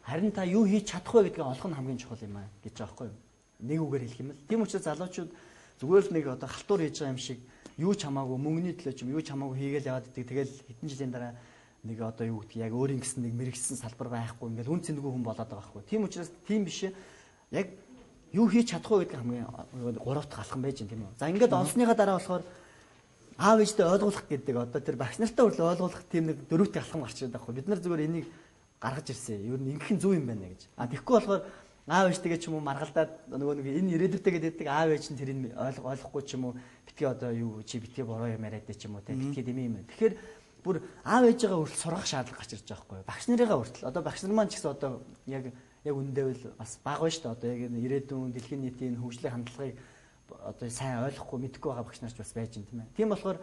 Харин та юу хийж чадах вэ гэдгээ олох нь хамгийн чухал юм аа гэж байгаа байхгүй юу? Нэг үгээр хэлэх юм л. Тийм учраас залуучууд зүгээр л нэг одоо халтур хийж байгаа юм шиг юу ч хамаагүй мөнгөний төлөө ч юм юу ч хамаагүй хийгээл яваад идэг. Тэгэл хэдэн жилийн дараа нэг одоо юу гэдгийг яг өөрийн гэсэн нэг мэрэгсэн салбар байхгүй ингээл үн цэнгүй хүн болоод байгаа байхгүй. Тийм учраас тийм биш. Яг юу хийж чадах вэ гэдэг хамгийн гурав дахь алхам байж гэн тийм үү. За ингээд олсныхаа дараа болохоор аав ээжтэй ойлгуулах гэдэг одоо тэр багш нартай хүртэл ойлгуулах тийм нэг дөрөв дэх алхам гарч ирээд байгаа байхгүй. Бид нар зүгээр энийг гаргаж ирсэн. Ер нь ингэх нь зөв юм байна гэж. А тэгэхгүй болохоор аав ээжтэйгээ ч юм уу маргалдаад нөгөө нэг энэ ирээдүйтэй гэдэг аав ээж нь тэрийг ойлгохгүй ч юм уу битгий одоо юу чи битгий бороо юм яриад ч юм уу те битгий дэмий юм. Тэгэхээр бүр аав ээжигээ хүртэл сургах шаардлага гарч ирж байгаа байхгүй юу. Багш нарыгаа хүртэл одоо багш нар маань ч гэсэн одоо яг үнэндээ бол бас бага байна шүү дээ. Одоо яг ирээдүйн дэлхийн нийтийн хөгжлийн хандлагыг одоо сайн ойлгохгүй мэдэхгүй байгаа багш нар ч бас байж байна тийм ээ. Тийм болохоор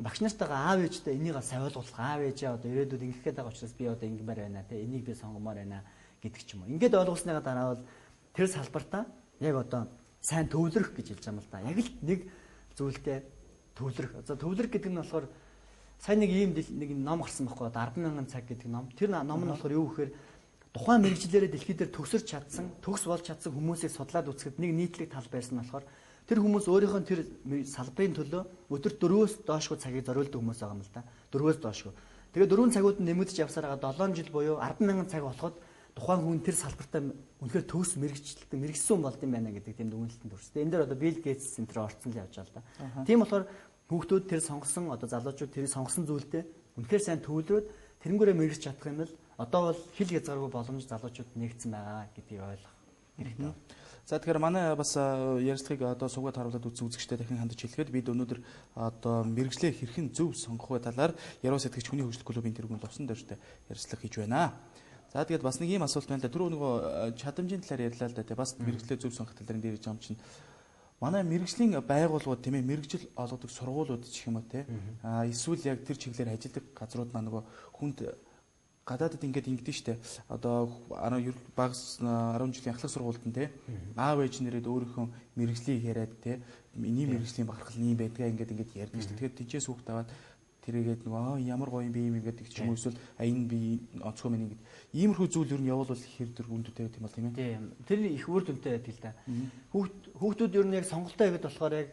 багш нартайгаа аав ээжтэй энийг сайн ойлгуулах, аав ээжээ одоо ирээдүйд ингэх гээд байгаа учраас би одоо ингэмээр байна те энийг би сонгомоор байна гэдэг ч юм уу. Ингээд ойлгосныгаа дараа бол тэр салбартаа яг одоо сайн төвлөрөх гэж хэлж байгаа юм л да. Яг л нэг зүйлдээ төвлөрөх. За төвлөрөх гэдэг нь болохоор сайн нэг ийм нэг ном гарсан байхгүй одоо 10,000 цаг гэдэг ном. Тэр ном нь болохоор юу гэхээр тухайн мэргэжлээрээ дэлхий дээр төгсөрч чадсан, төгс болж чадсан хүмүүсийг судлаад үзэхэд нэг нийтлэг тал байсан нь болохоор тэр хүмүүс өөрийнх нь тэр салбарын төлөө өдөрт 4-өөс доошгүй цагийг зориулдаг хүмүүс байгаа юм л да. 4-өөс доошгүй. Тэгээ 4 цагууд нь нэмэгдэж явсаар байгаа 7 жил буюу 10,000 цаг болоход тухайн хүн тэр салбартаа үнэхээр төгс мэрэгчлэлтэй мэрэгсэн болд юм байна гэдэг тийм дүгнэлтэнд хүрсэн. Энэ дээр одоо Билл Гейтс энэ төр орцсон л явж байгаа л да. Тийм болохоор хүүхдүүд тэр сонгосон одоо залуучууд тэр сонгосон зүйлдээ үнэхээр сайн төвлөрөөд тэрнгүүрээ мэрэгч чадах юм бол одоо бол хил хязгааргүй боломж залуучууд нэгдсэн байгаа гэдгийг ойлгох хэрэгтэй. За тэгэхээр манай бас ярилцлагыг одоо сувгаад харуулад үзсэн үзэгчдэд дахин хандаж хэлэхэд бид өнөөдөр одоо мэргэжлээ хэрхэн зөв сонгох вэ талаар Яруу сэтгэгч хүний хөгжил клубын тэргүүн Лувсан дөржтэй ярилцлага хийж байна. За тэгээд бас нэг ийм асуулт байна л да. Түрүү нөгөө чадамжийн талаар ярьлаа л да. Тэ бас мэргэжлээ зөв сонгох талаар энэ дээр ярьж байгаа юм чинь манай мэргэжлийн байгууллагууд тийм ээ мэргэжил олгодог сургуулиуд ч юм уу те. А эсвэл яг тэр чиглэлээр ажилладаг газрууд маань нөгөө хүнд гадаадд ингээд ингэдэж штэ. Одоо 10 багас 10 жилийн ахлах сургуульд нь те аав ээж нэрээд өөрийнхөө мэргэжлийг яриад те миний мэргэжлийн бахархал нь юм байдгаа ингээд ингээд ярьдаг штэ. Тэгэхээр тийчээс хүүхд аваад тэрийгээд нөгөө ямар гоё юм би юм ингээд ч юм уу эсвэл а энэ би онцгой мэн ингээд иймэрхүү зүйл ер нь явуул хэр төр үндтэй тийм бол тийм ээ. Тийм. Тэр их үр дүнтэй байдаг л да. Хүүхдүүд ер нь яг сонголтоо хийгээд болохоор яг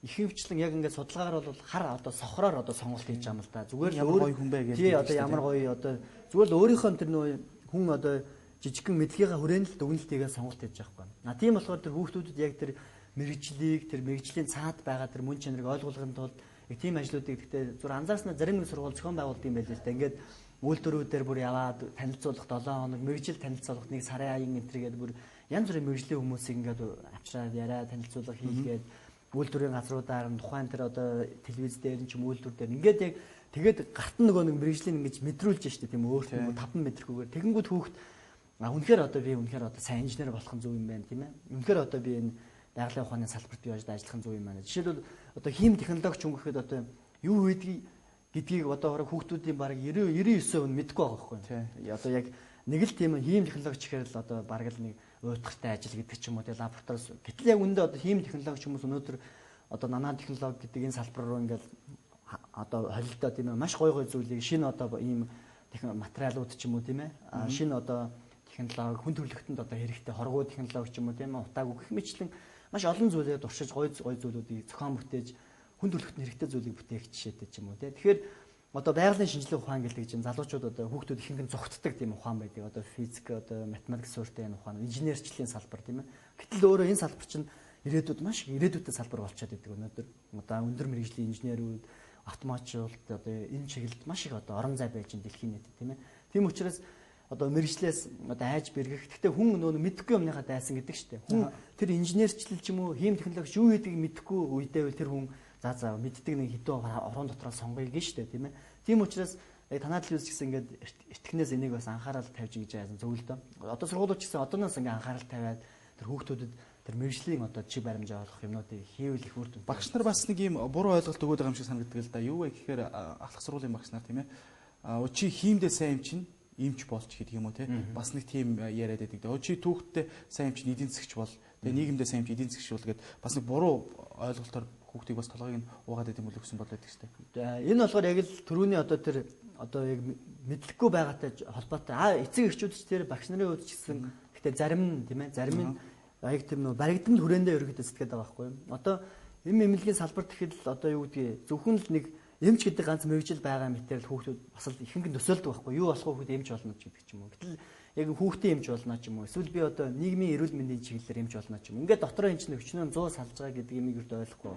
ихэнхчлэн яг ингээд судалгаагаар бол хар одоо сохроор одоо сонголт хийж байгаа юм л да. Зүгээр л ямар гоё хүн бэ гэж. Тий одоо ямар гоё одоо зүгээр л өөрийнхөө тэр нөгөө хүн одоо жижигхэн мэдлэгийн хүрээнд л дүгнэлт хийгээд сонголт хийж байгаа байхгүй. А тийм болохоор тэр хүүхдүүдэд яг тэр мэргэжлийг тэр мэргэжлийн цаад байгаа тэр мөн чанарыг ойлгуулахын тулд яг тийм ажлуудыг гэхдээ зүр анзаарснаа зарим нэг сургууль зохион байгуулдаг юм байл л да. Ингээд үйлдвэрүүдээр бүр яваад танилцуулах 7 хоног мэргэжил танилцуулах нэг сарын аян энэ төр гээд бүр янз бүрийн мэргэжлийн хүмүүсийг ингээд авчраад яриа танилцуулга хийгээд үйлдвэрийн газруудаар нь тухайн тэр одоо телевиз дээр нь ч юм үйлдвэр дээр ингээд яг тэгээд гарт нь нөгөө нэг мэргэжлийн ингэж мэдрүүлж штэ тийм өөрт нь 5 метрхүүгээр тэгэнгүүт хүүхд а үнэхээр одоо би үнэхээр одоо сайн инженер болох нь зөв юм байна тийм ээ. Үнэхээр одоо би энэ байгалийн ухааны салбарт би ажиллах нь зөв юм байна. Жишээлбэл одоо хийм технологич хүн гэхэд одоо юу хийдгийг гэдгийг одоо хүүхдүүдийн бараг 90 99% нь мэдэхгүй байгаа байхгүй. Одоо яг нэг л тийм хийм технологич гэхээр л одоо бараг л нэг уйтгартай ажил гэдэг ч юм уу тийм лабораториос. Гэтэл яг үүндээ одоо хийм технологич хүмүүс өнөөдөр одоо нано технологи гэдэг энэ салбар руу ингээл одоо холилдоо тийм ээ маш гоё гоё зүйлийг шинэ одоо ийм материалууд ч юм уу тийм ээ шинэ одоо технологи хүн төрөлхтөнд одоо хэрэгтэй хоргоо технологи ч юм уу тийм ээ утаагүй гэх мэтлэн маш олон зүйлээ туршиж гоё гоё зүйлүүдийг зохион бүтээж хүн төрөлхтөнд хэрэгтэй зүйлийг бүтээх жишээтэй ч юм уу тийм. Тэгэхээр одоо байгалийн шинжилгээ ухаан гэдэг чинь залуучууд одоо хүүхдүүд ихэнх нь зүхтдэг тийм ухаан байдаг. Одоо физик, одоо математик суурьтай энэ ухаан, инженерчлийн салбар тийм ээ. Гэтэл өөрөө энэ салбар чинь ирээдүйд маш их ирээдүйтэй салбар болчиход байдаг өнөөдөр. Одоо өндөр мэргэжлийн инженерүүд, автоматжуулалт одоо энэ чиглэлд маш их одоо орон зай байж энэ дэлхийн нийтэд тийм ээ. Тийм учраас одоо мэргэжлээс одоо айж бэргэх. Гэхдээ хүн нөө мэдэхгүй юмныхаа дайсан гэдэг шүү дээ. Хүн тэр инженерчлэл ч юм уу, хийм технологич юу хийдгийг мэдэхгүй үедээ бол тэр хүн за за мэддэг нэг хэдэн орон дотроо сонгоё гэн шүү дээ тийм ээ. Тийм учраас яг танаа телевиз гэсэн ингээд эртгэнээс энийг бас анхаарал тавьж ингэж яасан зөв л дөө. Одоо сургуулиуд ч гэсэн одооноос ингээд анхаарал тавиад тэр хүүхдүүдэд тэр мэргэжлийн одоо чиг баримжаа олох юмнуудыг хийвэл их үр дүнтэй. Багш нар бас нэг юм буруу ойлголт өгөөд байгаа юм шиг санагддаг л да. Юу вэ гэхээр ахлах сургуулийн багш нар тийм ээ. Чи хиймдээ сайн юм чинь эмч болж гэдэг юм уу те. Бас нэг тийм яриад байдаг. Чи түүхтээ сайн эмч эдийн засгч бол, тэгээ нийгэмдээ сайн эмч эдийн засгч бол гэд бас нэг буруу ойлголтоор хүүхдийг бас толгойг нь уугаад байт юм уу гэсэн бодлоо байдаг шүү дээ. Энэ болохоор яг л түрүүний одоо тэр одоо яг мэдлэггүй байгаатай холбоотой. Эцэг эхчүүд ч тэр багш нарын хувьд ч гэсэн гэхдээ зарим нь тийм ээ, зарим нь яг тийм нөө баригдамд хүрээндээ ерөөхдөө сэтгэдэг байгаа байхгүй юу. Одоо эм эмнэлгийн салбарт гэхэд л одоо юу гэдгийг зөвхөн л нэг эмч гэдэг ганц мэргэжил байгаа мэтэр л хүүхдүүд бас л ихэнх нь төсөөлдөг байхгүй юу. Болох хүүхэд эмч болно ч гэдэг ч юм уу. Гэтэл яг хүүхдийн эмч болно ч юм уу. Эсвэл би одоо нийгмийн эрүүл мэндийн чиглэлээр эмч болно ч юм. Ингээд дотроо энэ чинь өчнөө 100 салж байгаа гэдэг юмыг юрд ойлгохгүй.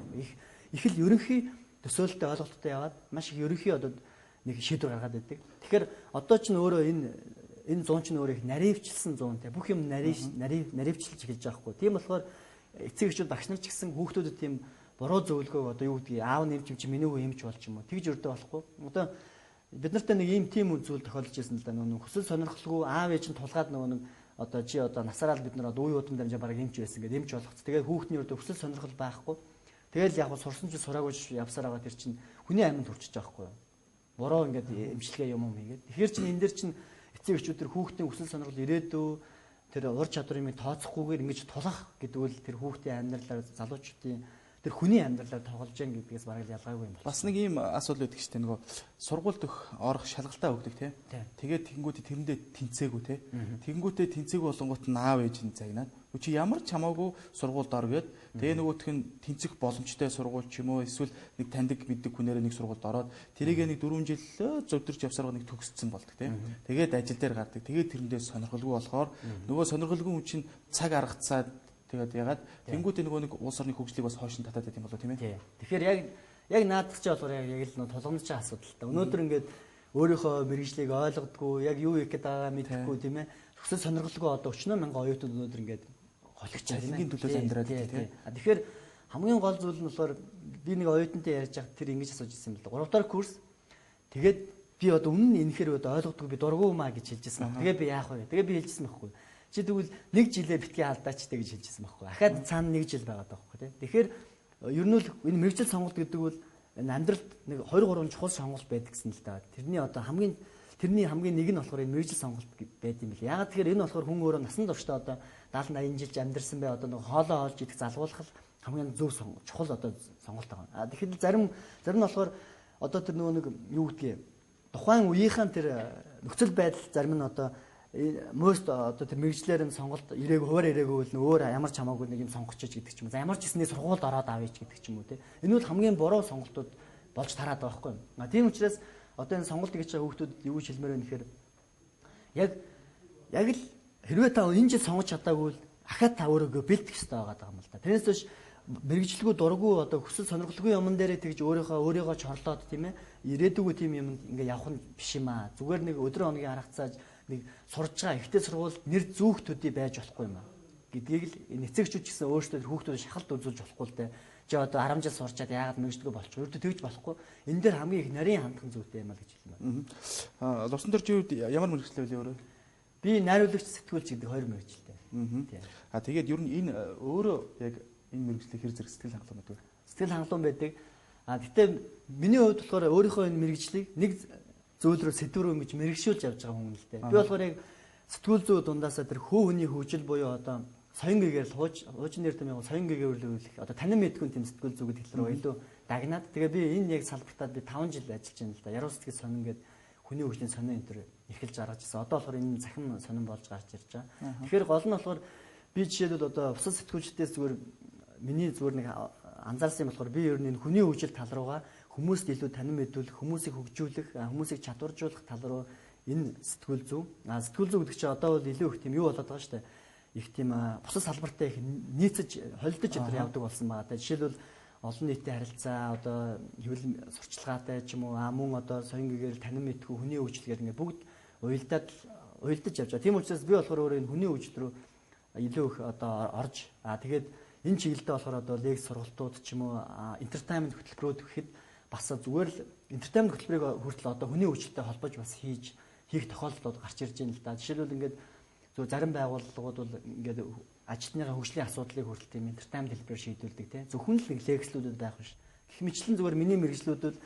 Их л ерөнхий төсөөлөлтөй ойлголттой яваад маш их ерөнхий одоо нэг шийдвэр гаргаад байдаг. Тэгэхээр одоо ч өөрөө энэ зуун чинь өөрөө их наривчлсан зуун те. Бүх юм наривчилж эхэлж байгаа хгүй. Тийм болохоор эцэг эхчүүд багш нар ч гэсэн хүүхдүүдэд тийм буруу зөвлөгөөг одоо юу гэдгийг аав нэмж юм чи миний хүү эмч болж юм уу тэгж өрдөө болохгүй. Одоо бид нартай нэг ийм тийм зүйл тохиолдож ирсэн л да. Нөгөө хүсэл сонирхолгүй аав ээж нь тулгаад нөгөө нэг одоо чи одоо насаараа л бид нар одоо үе удам дамжаа бараг эмч байсан гэдэг эмч болгоц. Тэгээд хүүхдний өрдөө хүсэл сонирхол байхгүй. Тэгэл яг сурсан чи сураагүй явсаар байгаа тэр чинь хүний аминд хүрчиж байгаа хгүй юу. Буруу ингээд эмчилгээ юм хийгээд. Тэгэхээр чинь энэ дэр чинь эцэг эхчүүд тэр хүүхдийн хүсэл сонирхол ирээдүй тэр ур чадвар юмыг тооцохгүйгээр ингэж тулах гэдэг үл тэр хүүхдийн амьдралаар залуучуудын тэр хүний амьдралаар тоглож гэн гэдгээс бараг л ялгаагүй юм байна. Бас нэг ийм асуудал байдаг шүү дээ. Нөгөө сургуульд орох шалгалтаа өгдөг тий. Тэгээд тэгэнгүүтээ тэрэндээ тэнцээгүй тий. Тэгэнгүүтээ тэнцээгүй болонгууд нь аав ээж нь загнаад чи ямар ч хамаагүй сургуульд ор гээд тэгээ нөгөөх нь тэнцэх боломжтой сургууль ч юм уу эсвэл нэг таньдаг мэддэг хүнээрээ нэг сургуульд ороод тэрийг нэг 4 жил зөвдөрч явсараа нэг төгссөн болдог тий. Тэгээд ажил дээр гардаг. Тэгээд тэрэндээ сонирхолгүй болохоор нөгөө сонирхолгүй хүн чинь цаг аргацаад тэгээд ягаад тэнгуүтээ нөгөө нэг улс орны хөгжлийг бас хойш нь татаад байт юм болоо тийм ээ. Тэгэхээр яг наадах чи болохоор яг л нөө тулгамдч асуудал та. Өнөөдөр ингээд өөрийнхөө мэргэжлийг ойлгодгүй, яг юу хийх гээд байгаагаа мэдэхгүй тийм ээ. Хүсэл сонирхолгүй одоо өчнөө мянган оюутнууд өнөөдөр ингээд хологч байгаа тийм ээ. Төлөө амьдраад тийм. Тэгэхээр хамгийн гол зүйл нь болохоор би нэг оюутантай ярьж байхад тэр ингэж асууж ирсэн юм л да. 3 дахь курс. Тэгээд би одоо өмнө нь энэхэр одоо ойлгодгүй би дургүй маа гэж хэлжсэн. Тэгээд би яах вэ? Тэгээд би хэлжсэн байхгүй. Чи тэгвэл нэг жилээ битгий алдаач тэ гэж хэлжсэн байхгүй. Ахаад цаана нэг жил байгаа байхгүй тий. Тэгэхээр ер нь л энэ мэргэжил сонголт гэдэг бол энэ амьдралд нэг 2 3 чухал сонголт байдаг гэсэн л да. Тэрний одоо хамгийн нэг нь болохоор энэ мэргэжил сонголт байд юм бэл. Яагаад тэгэхээр энэ болохоор хүн өөрөө насан туршдаа одоо 70 80 жил амьдарсан бай одоо нэг хоолоо олж идэх залгуулах хамгийн зөв сонголт чухал одоо сонголт байгаа. А тэгэхээр зарим нь болохоор одоо тэр нөгөө нэг юу гэдгийг тухайн үеийнхэн тэр нөхцөл байдал зарим нь одоо мөст одоо тэр мэргэжлэр нь сонголт ирээг хуваар ирээгүй л өөр ямар ч хамаагүй нэг юм сонгоч гэдэг ч юм уу. За ямар ч гэсний сургуульд ороод авъя ч гэдэг ч юм уу те. Энэ бол хамгийн буруу сонголтууд болж тараад байгаа байхгүй юу. Тийм учраас одоо энэ сонголт гэж байгаа хүүхдүүд юу гэж хэлмээр байна гэхээр яг л хэрвээ та энэ жил сонгож чадаагүй бол ахаад та өөрийгөө бэлтгэх хэрэгтэй байгаа юм л да. Тэрнээс биш мэргэжлгүй дургүй одоо хүсэл сонирхолгүй юмн дээрээ тэгж өөрийгөө чорлоод тийм ээ ирээдүгөө тийм юмд ингээ явах нь биш юм аа. Зүгээр нэг өдөр хоногийн харагцааж нэг сурж байгаа ихтэй сургуульд нэр зүүх төдий байж болохгүй юм аа гэдгийг л энэ эцэгчүүд ч гэсэн өөрсдөө хүүхдүүдэд шахалт үзүүлж болохгүй л дээ. Чи одоо 10 жил сурчаад яагаад мэргэжлгүй болчих вэ? Өөртөө тэгж болохгүй. Энэ дээр хамгийн их нарийн хандхан зүйтэй юм аа гэж хэлмээр. Лувсан дөржийн үед ямар мэргэжлээ вэ өөрөө? Би найруулагч сэтгүүлч гэдэг хоёр мэргэжилтэй. А тэгээд ер нь энэ өөрөө яг энэ мэргэжлийг хэр зэрэг сэтгэл хангалуун байдаг вэ? Сэтгэл хангалуун байдаг. А гэтээ миний хувьд болохоор өөрийнхөө энэ мэргэжлийг нэг зүйл рүү сэдв рүү ингэж мэрэгшүүлж явж байгаа хүн л дээ. Би болохоор яг сэтгүүл зүй дундаасаа тэр хүү хүний хөгжил буюу одоо соён гэгээр л хуучин нэр төмийн соён гэгээр одоо танин мэдгүй тийм сэтгүүл зүй гэдэг рүү илүү дагнаад тэгээ би энэ яг салбартаад би 5 жил ажиллаж байна л да. Яруу сэтгэл сонин гээд хүний хөгжлийн сонин энэ төр эрхэлж гаргаж ирсэн. Одоо болохоор энэ захим сонин болж гарч ирж байгаа. Тэгэхээр гол нь болохоор би жишээлбэл одоо бусад сэтгүүлчдээс зүгээр миний зүгээр нэг анзаарсан юм болохоор би ер нь энэ хүний хөгжил тал руугаа хүмүүст илүү танин мэдүүлэх, хүмүүсийг хөгжүүлэх, хүмүүсийг чадваржуулах тал руу энэ сэтгүүл зүй. А сэтгүүл зүй гэдэг чинь одоо бол илүү их тийм юу болоод байгаа шүү дээ. Их тийм бусад салбартай их нийцэж, холилдож өдр явдаг болсон байгаа. Жишээлбэл олон нийтийн харилцаа, одоо хэвлэл сурчлагаатай ч юм уу, мөн одоо соён гэгээр танин мэдхүү, хүний хөгжилгээр ингээ бүгд уялдаж явж байгаа. Тийм учраас би болохоор өөрөө энэ хүний хөгжил рүү илүү их одоо орж, тэгээд энэ чиглэлдээ болохоор одоо лекц сургалтууд ч юм уу, entertainment хөтөлбөрүүд гэхэд бас зүгээр л entertainment хөтөлбөрийг хүртэл одоо хүний хөгжилтэй холбож бас хийх тохиолдлууд гарч ирж байна л да. Жишээлбэл ингээд зөв зарим байгууллагууд бол ингээд ажилтныхаа хөгжлийн асуудлыг хүртэл тийм entertainment хэлбэрээр шийдвэрлэдэг тийм. Зөвхөн л нэг лекцлүүдэд байх биш. Гэх мэтлэн зүгээр миний мэргэжлүүд бол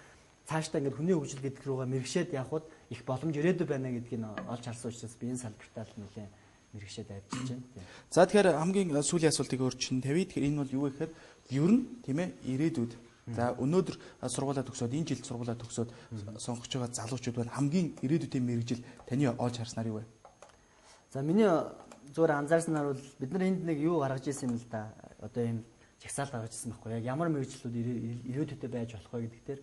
цаашдаа ингээд хүний хөгжил гэдэг рүүгээ мэрэгшээд явхад их боломж ирээдүй байна гэдгийг олж харсан учраас би энэ салбартаа л нэлээд мэрэгшээд авчиж байна. За тэгэхээр хамгийн сүүлийн асуултыг өөрчн тавья. Тэгэхээр энэ бол юу вэ гэхээр ер нь тийм ирээдүйд за өнөөдөр сургуулаа төгсөөд энэ жил сургуулаа төгсөөд сонгож байгаа залуучууд байна. Хамгийн ирээдүйдийн мэргэжил таны олж харснаар юу вэ? За миний зүгээр анзаарснаар бол бид нар энд нэг юу гаргаж ирсэн юм л да. Одоо ийм жагсаал гаргаж ирсэн байхгүй яг ямар мэргэжлүүд ирээдүйдээ байж болох вэ гэдэг дээр.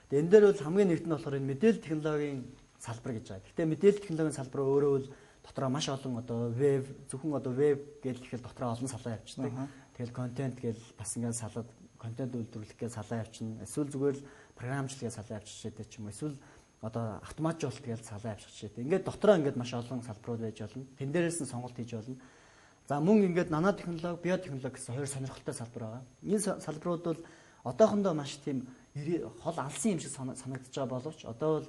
Тэгээ энэ дээр бол хамгийн нэгт нь болохоор энэ мэдээлэл технологийн салбар гэж байгаа. Гэхдээ мэдээлэл технологийн салбар өөрөө бол дотроо маш олон одоо веб зөвхөн одоо веб гэж ихэд дотроо олон салаа явчихдаг. Тэгэл контент гэж бас ингээд салаад контент үйлдвэрлэх гэж салаа явчихна. Эсвэл зүгээр л програмчлал гэж салаа явчих жишээтэй ч юм уу. Эсвэл одоо автоматжуулалт гэж салаа явчих жишээтэй. Ингээд дотроо ингээд маш олон салбарууд байж болно. Тэн дээрээс нь сонголт хийж болно. За мөн ингээд нанотехнологи, биотехнологи гэсэн хоёр сонирхолтой салбар байгаа. Энэ салбарууд бол одоохондоо маш тийм хол алсан юм шиг санагдаж байгаа боловч одоо бол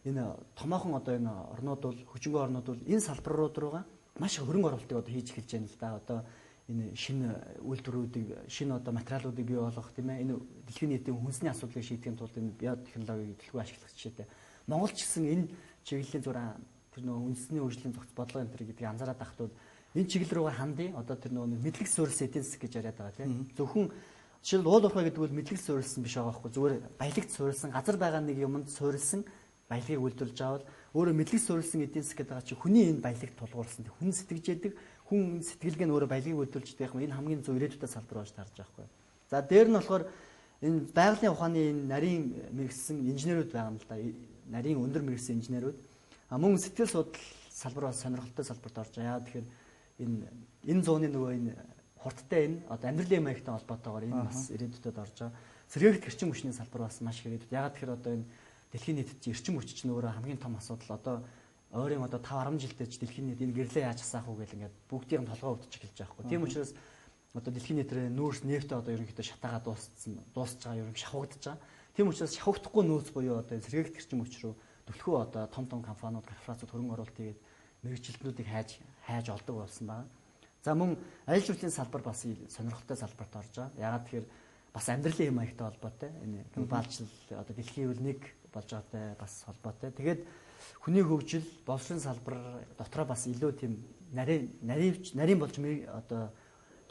энэ томоохон одоо энэ орнууд бол хөгжингүй орнууд бол энэ салбарууд руугаа маш хөрөнгө оруулалтыг одоо хийж эхэлж байна л да. Одоо энэ шинэ үйлдвэрүүдийг, шинэ одоо материалуудыг бий болгох тийм энэ дэлхийн нийтийн хүнсний асуудлыг шийдэхин тулд энэ биотехнологиг төлхөө ашиглах жишээтэй. Монгол ч гэсэн энэ чиглэлийн зураа тэр нөгөө үндэсний хөгжлийн зохиц бодлого энэ төр гэдгийг анзаараад байхад бол энэ чиглэл рүүгээ хандъя. Одоо тэр нөгөө мэдлэг суурилсан эдийн засаг гэж яриад байгаа тийм. Зөвхөн жишээл уул уурхай гэдэг бол мэдлэг суурилсан биш байгаа байхгүй. Зүгээр баялагт суурилсан газар байгаа нэг юмд суурилсан баялагыг үйлдвэрлэж авал өөрөө мэдлэг суурилсан эдийн засаг гэдэг чинь хүний энэ баялагт тулгуурласан. Хүн сэтгэж яадаг, хүн сэтгэлгээ нь өөрөө баялагыг үйлдвэрлэж байгаа юм. Энэ хамгийн зөв ирээдүйтэй салбар болж таарж байгаа байхгүй. За дээр нь болохоор энэ байгалийн ухааны энэ нарийн мэргэсэн инженерүүд байгаа юм л да. Нарийн өндөр мэргэсэн инженерүүд. А мөн сэтгэл судлал салбар бас сонирхолтой салбарт орж байгаа. Яа тэгэхээр энэ зууны нөгөө энэ хурдтай энэ одоо амьдралын маягтай холбоотойгоор энэ бас ирээдүйд орж байгаа. Сэргээгт эрчим хүчний салбар бас маш их ирээдүйд. Яагаад тэгэхээр одоо энэ дэлхийн нийтэд чи эрчим хүч чинь өөрөө хамгийн том асуудал. Одоо ойрын одоо 5 10 жилдээ чи дэлхийн нийт энэ гэрлээ яаж хасаах вэ гэл ингээд бүгдийн толгой өвдөж эхэлж байгаа хгүй. Тийм учраас одоо дэлхийн нийтээр нүүрс нефть одоо ерөнхийдөө шатаагаа дуусч байгаа, ерөнхийдөө шавхагдаж байгаа. Тийм учраас шавхагдахгүй нөөц буюу одоо сэргээгт эрчим хүч рүү түлхүү одоо том том компаниуд, корпорациуд хөрөнгө оруулалт хийгээд мэргэжилтнүүдийг хайж олдог болсон байна. За мөн ажил үйлдлийн салбар бас сонирхолтой салбарт орж байгаа. Яагаад тэгэхээр бас амьдралын хэм маягтай холбоотой. Энэ глобалчлал одоо дэлхийн үйл нэг болж байгаатай бас холбоотой. Тэгээд хүний хөгжил, боловсролын салбар дотроо бас илүү тийм нарийн болж одоо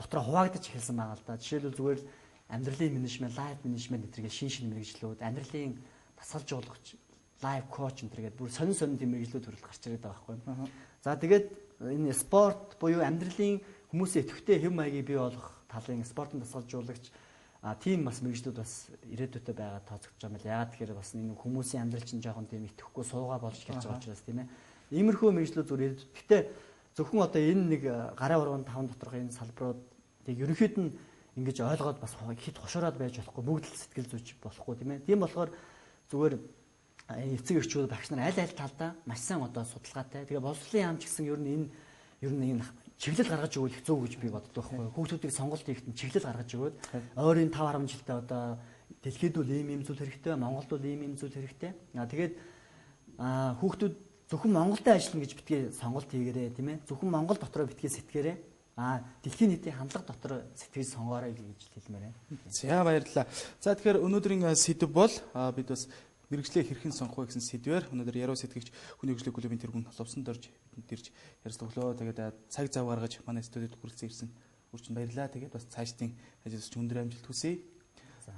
дотроо хуваагдаж эхэлсэн байгаа л да. Жишээлбэл зүгээр л амьдралын менежмент, лайф менежмент гэтэргээ шин мэргэжлүүд, амьдралын дасгалжуулагч, лайф коуч энэ гэдэг бүр сонин тийм мэргэжлүүд төрөл гарч ирээд байгаа байхгүй. За тэгээд энэ спорт буюу амьдралын хүмүүсийн идэвхтэй хэв маягийг бий болгох талын спортын дасгалжуулагч тийм бас мэргэжлүүд бас ирээдүйдээ байгаа тооцогдож байгаа юм байна. Яагаад тэгэхээр бас энэ хүмүүсийн амьдрал чинь жоохон тийм идэвхгүй суугаа болж эхэлж байгаа учраас тийм Иймэрхүү мэргэжлүүд зүгээр ирээдүйд. Гэтэ зөвхөн одоо энэ нэг гарын урган таван доторх энэ салбарууд тэг ерөнхийд нь ингэж ойлгоод бас хит хошуураад байж болохгүй, бүгд л сэтгэл зүйч болохгүй тийм. Тийм болохоор зүгээр эцэг эрчүүд багш нар аль аль талдаа маш сайн одоо судалгаатай. Тэгээ боловсролын яам ч гэсэн ер нь энэ чиглэл гаргаж өгөх зөв гэж би боддог байхгүй. Хүүхдүүдийг сонголт хийхэд нь чиглэл гаргаж өгөөд ойрын 5 10 жилдээ одоо дэлхийд бол ийм зүйл хэрэгтэй, Монголд бол ийм зүйл хэрэгтэй. Тэгээд хүүхдүүд зөвхөн Монголд ажиллана гэж битгий сонголт хийгээрэй тийм. Зөвхөн Монгол дотроо битгий сэтгээрэй. Дэлхийн нийтийн хандлага дотор сэтгэж сонгоорой гэж хэлмээр байна. За баярлалаа. За тэгэхээр өнөөдрийн сэдэв бол бид бас мэргэжлээ хэрхэн сонгох вэ гэсэн сэдвээр өнөөдөр яруу сэтгэгч хүний хөгжлийн клубын тэргүүн Лувсан Дорж бидэнд ирж ярилцлаа. Тэгээд цаг зав гаргаж манай студид хүрэлцэн ирсэн үрчин баярлалаа. Тэгээд бас цаашдын ажилч өндөр амжилт хүсье.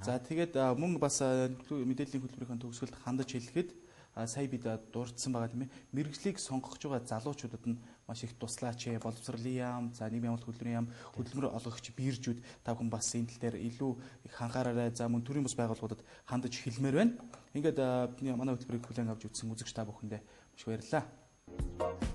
За тэгээд мөн бас мэдээллийн хөтөлбөрийн төгсгөлд хандаж хэлэхэд сая бид дурдсан байгаа тийм мэргэжлийг сонгох гэж байгаа залуучуудад нь маш их туслаач, боловсролын яам, за нийгмийн амлалт хөдөлмөрийн яам, хөдөлмөр олгогч биржүүд та бүхэн бас энэ тал дээр илүү их анхаараарай. За мөн төрийн бус байгууллагуудад хандаж хэлмээр байна. Ингээд бидний манай хөтөлбөрийг хүлээн авч үзсэн үзэгч та бүхэндээ маш баярлалаа.